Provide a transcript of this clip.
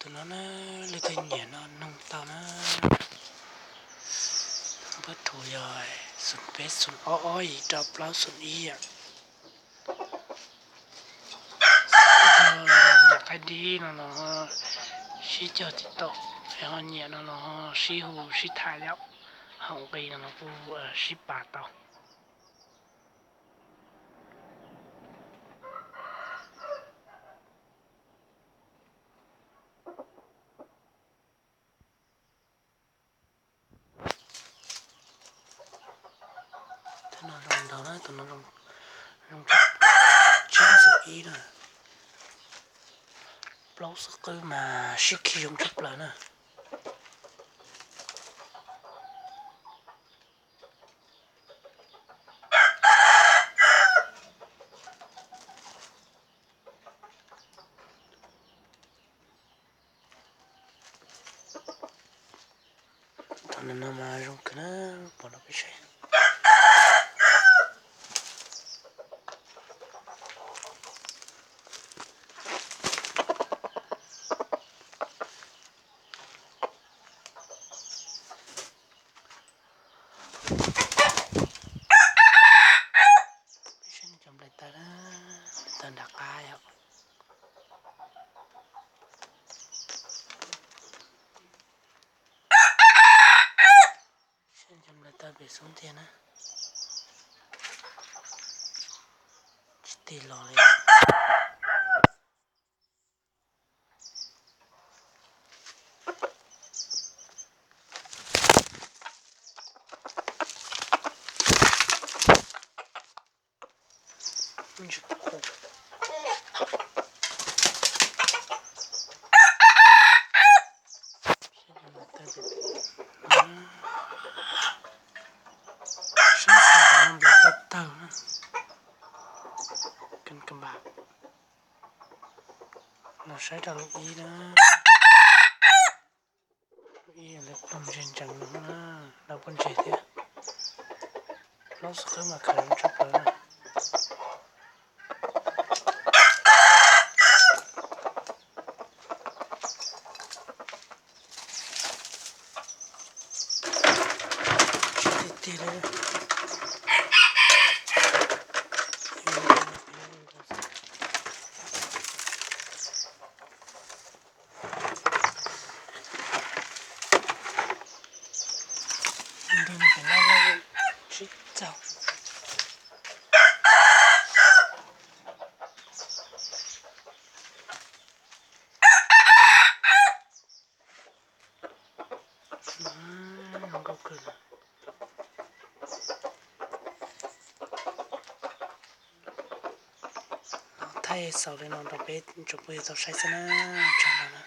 Tus no na, leej twg nyiam no noog tau na. Npawb thuv yog xoom peb xoom ob ob yim rau plaub xoom ib yom. Nyiam qaib dib no los sib cog TikTok, ho nyiam no los sib hu sib tham yom, haum nqi no los kuj sib pab tau. Tus no zoo ntau na, tus no zoo tsib xoom ib na. Plaub xub qwb mas sib khi zoo tshaj plaws na. Tus no mas zoo kawg na, pom no peb saib. Peb saib cov nplaim tawv, nplaim tawv nram qab yom. Saib cov nplaim tawv pem xub tiag na. Tsis tig los li. Saib xyov cov no nplaim tawv tawg na. Kab npam. Los saib rau lub ib na. Lub ib lawv ploog ntsees ntsees no na, lawv ploog ntsees thiab. Plaub xub qwb mas khaws zoo tshaj plaws na. Tsis tiag tiag li. Nrog pem no sib txaug. Zoo nkauj kawg. Los thaij xaus li no rau peb tsoom phooj ywg tau saib xwb na, tsam no na.